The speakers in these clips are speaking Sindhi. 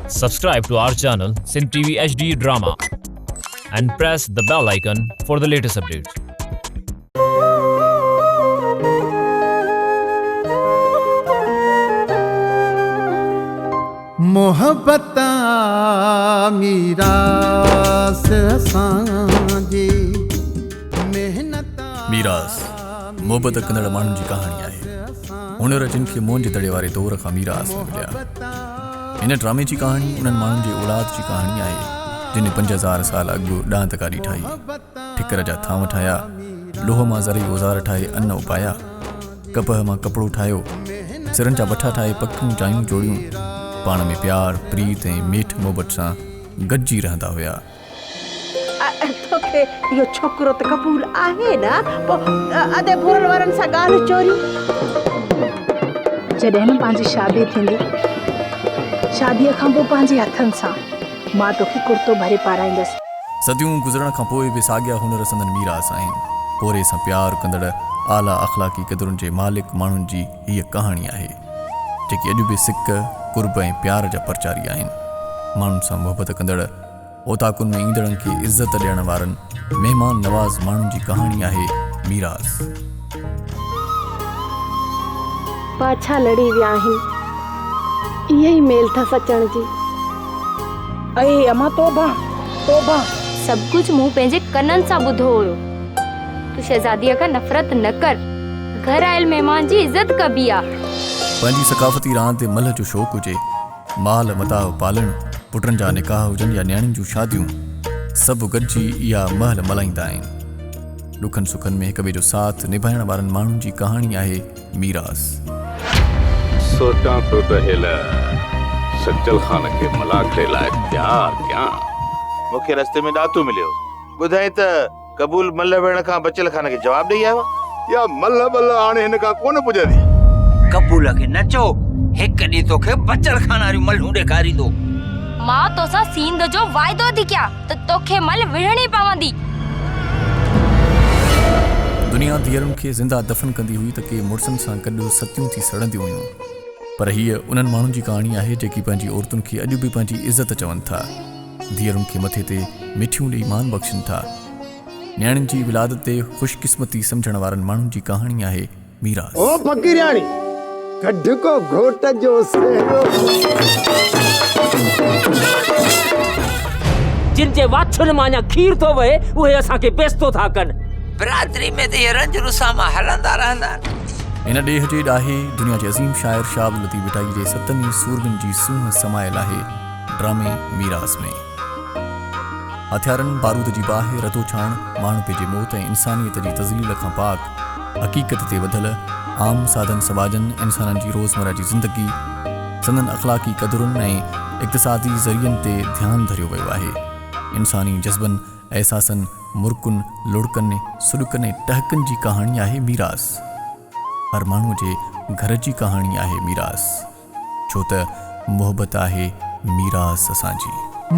Subscribe to our channel Sindh TV HD Drama and press the bell icon for the latest updates. محبت آ ميراث اسان جي محنت آ. ميراث محبت ڪندڙ ماڻهن جي ڪهاڻي آهي. هنر جن کي موهن جي دڙي واري دور کان ميراث ۾ مليا. هن ڊرامي جي ڪهاڻي انهن ماڻهن جي اولاد جي ڪهاڻي آهي جن 5000 سال اڳ ڏاند گاڏي ٺاهي، ٺڪر جا ٿانو ٺاهيا، لوهه مان زرعي اوزار ٺاهي ان اپايا، ڪپهه مان ڪپڙو ٺاهيو، سرن جا بٺا ٺاهي پڪيون جايون جوڙيون، پاڻ ۾ پيار، پريت ۽ ميٺ محبت سان گڏجي رهندا هيا. توکي اهو ڇوڪرو ته قبول آهي نه؟ پوء ادي ڀورل وارن سان ڳالهه چوريون. جڏهن نه پنهنجي شادي ٿيندي، شاديء کان پوء پنهنجي هٿن سان مان توکي ڪرتو ڀري پارائيندس. صديون گذرڻ کان پوء به ساڳيا هنر سندن ميراث آهن. پورهيي سان پيار ڪندڙ اعليٰ اخلاقي قدرن جي مالڪ ماڻهن جي هيء ڪهاڻي آهي، جيڪي اڄ به سڪ، قرب ۽ پيار جا پرچاري آهن. ماڻهن سان محبت ڪندڙ، اوطاقن ۾ ايندڙن کي عزت ڏيڻ وارن مهمان نواز ماڻهن جي ڪهاڻي آهي ميراث. پاڇا لڙي ويا آهن. اهي ئي ميل ٿس اچڻ جي. اي امان توبه توبه. سڀ ڪجهه مون پنهنجي ڪنن سان ٻڌو هيو. تون شهزاديء کان نفرت نه ڪر. گهر آيل مهمان جي عزت ڪبي آ. پنهنجي ثقافتي راند تي ملهه جو شوق هجي، مال متاع پالڻ، پٽن جا نڪاح هجن يا نياڻين جون شاديون، سڀ گڏجي اها مهل ملهائيندا آهن. ڏکن سکن ۾ هڪ ٻئي جو ساٿ نڀائڻ وارن ماڻهن جي ڪهاڻي آهي ميراث. سوچان ٿو ته هيل سچل خان کي ملاکڙي لاء تيار ڪيان. مون کي رستي ۾ ڏاتو مليو. ٻڌائين ته قبول ملهه وڙهڻ کان بچل خان کي جواب ڏئي آيو آهي. اها ملهه ٻلهه هاڻي هن کان ڪونه پڄندي. قبول کي نه چئو، هڪ ڏينهن توکي بچل خان واريون ملهون ڏيکاريندو. مان توسان سينڌ جو واعدو ٿي ڪيان ته توکي ملهه وڙهڻي پوندي. دنيا ڌيئرن کي زنده دفن ڪندي هئي ته ڪي مڙسن سان گڏ ستيون ٿي سڙنديون هيون. پر هيء انهن ماڻهن جي ڪهاڻي آهي جيڪي پنهنجي عورتن کي اڄ به پنهنجي عزت چون ٿا. ڌيئرن کي مٿي تي مٺيون ڏئي مان بخشين ٿا. نياڻين جي ولادت تي خوش قسمتي سمجهڻ وارن ماڻهن جي ڪهاڻي آهي ميراث. او فقيرياڻي، ڪڍ ڪو گهوٽ جو سهرو. جن جي واڇن مان اڃا کير ٿو وهي، اهي اسان کي بيستو ٿا ڪن. برادري ۾ ته اهي رنج رساما هلندا رهندا آهن. هن ڏيهه جي ڏاهي، دنيا جي عظيم شاعر شاهه عبداللطيف ڀٽائي جي ستن ئي سورمين جي سونهن سمايل آهي. ڊرامي ميراث ۾ هٿيارن، بارود جي باهه، رتوڇاڻ، ماڻهپي جي موت ۽ انسانيت جي تذليل کان پاڪ حقيقت تي ٻڌل عام سادن سٻاجهن انسانن جي روزمره جي زندگي، سندن اخلاقي قدرن ۽ اقتصادي ذريعن تي ڌيان ڌريو ويو آهي. انساني جذبن، احساسن، مرڪن، لڙڪن، سڏڪن ۽ ٽهڪن جي ڪهاڻي آهي ميراث. هر ماڻهوء جي گهر جي ڪهاڻي آهي ميراث. ڇو ته محبت آهي ميراث اسان جي.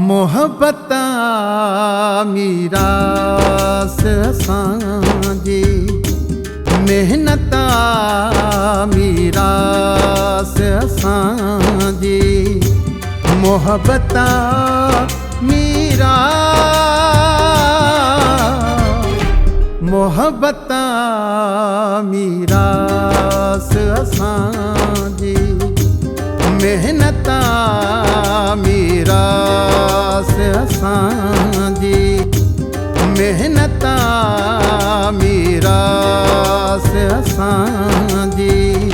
محبت آ ميراث اسان جي، محنت آ ميراث اسان جي، محبت آ ميراث، محبت آ ميراث اسان جي، محنت آ ميراث اسان جي، محنت آ ميراث اسان جي.